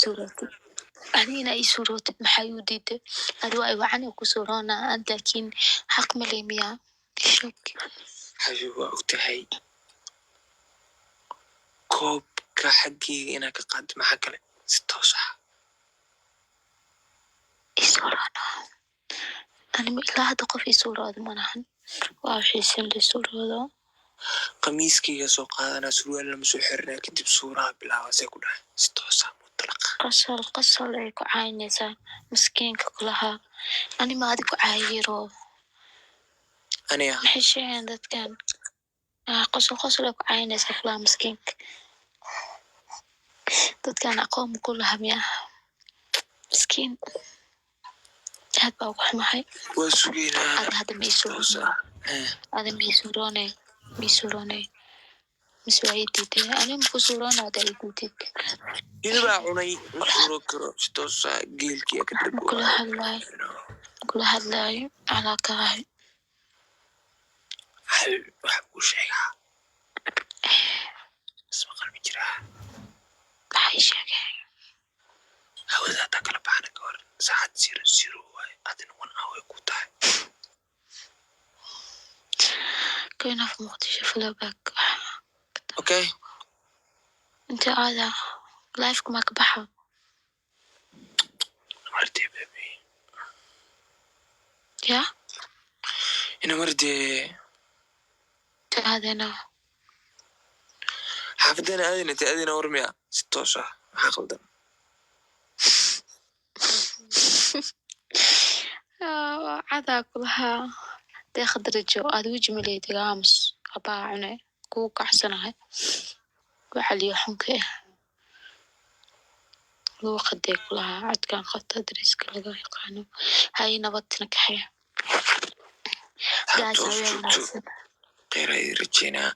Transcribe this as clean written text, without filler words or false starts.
Suurootid, ani inaa ii suurootid maxaa iu diiday? Adi waa iwacan ku suuroonaa ad, laakiin xaq ma leh miyaa? Sheeg. Xabiib, waa ogtahay koobka xaggeyga inaa ka qaado. Maxaa kale? Si toos ah. Ii suuroona. Anima ilaa hadda qof ii suurooda ma lahan. Waa xiisan la suuroodo. Qamiiskayga soo qaadanaa, surwaal lama soo xiranaa, kadib suuraha bilaaba. See ku dhahay? Si toos ah, mutlaqa. Qosol qosol ay ku caynaysaa miskiinka kulahaa. Anima adi ku caayiro? Aniga? Maxay sheegayaan dadkan? Ah, qosol qosol ay ku caynaysaa kulahaa miskiinka. Dadkan aqoon ma ku laha miyaa? Miskiin, aad baa ugu xumahay. Waa sugeynaa. Ada hadda ma ii Si toos suuroonay? ah. Ada ma ii suuroonay? Ma ii suuroonay mise waa ii diiday? Aniga ma ku suuroona haddaa ii diidid? Hilibaa cunay, ma suuro karo. Si toos ah, geelkiya ka Ma dhargo. kula hadlaayo, ma kula hadlaayo, calaa kaahay. Xabiib, waxaa kuu sheegaa, ismaqal ma jiraa? Maxay sheegeen? Hawada haddaa kala baxana ka waran? Saacad 00 waaye, adina 1 hour ay ku tahay. Queen of Muqdisho, flowback. Okay. Inta aada lifeka maa ka baxa? Namardee, baby. Ya. Inamardee. Inta aadana? Xaafadana aadina, intee aadina? War miya? Si toos ah, maxaa qaldan? Cadaa kulahaa deeqa darajo aad weji maleydiga aamus abaa cune kugu kacsanahay waxaliyo xunka ah luuqadee kulahaa codkan qabta dariska laga yaqaano hay nabadna kaxee. Asxaabta Guys, hoos habeen joogto. wanaagsan. Kheyr ay rajeynaa.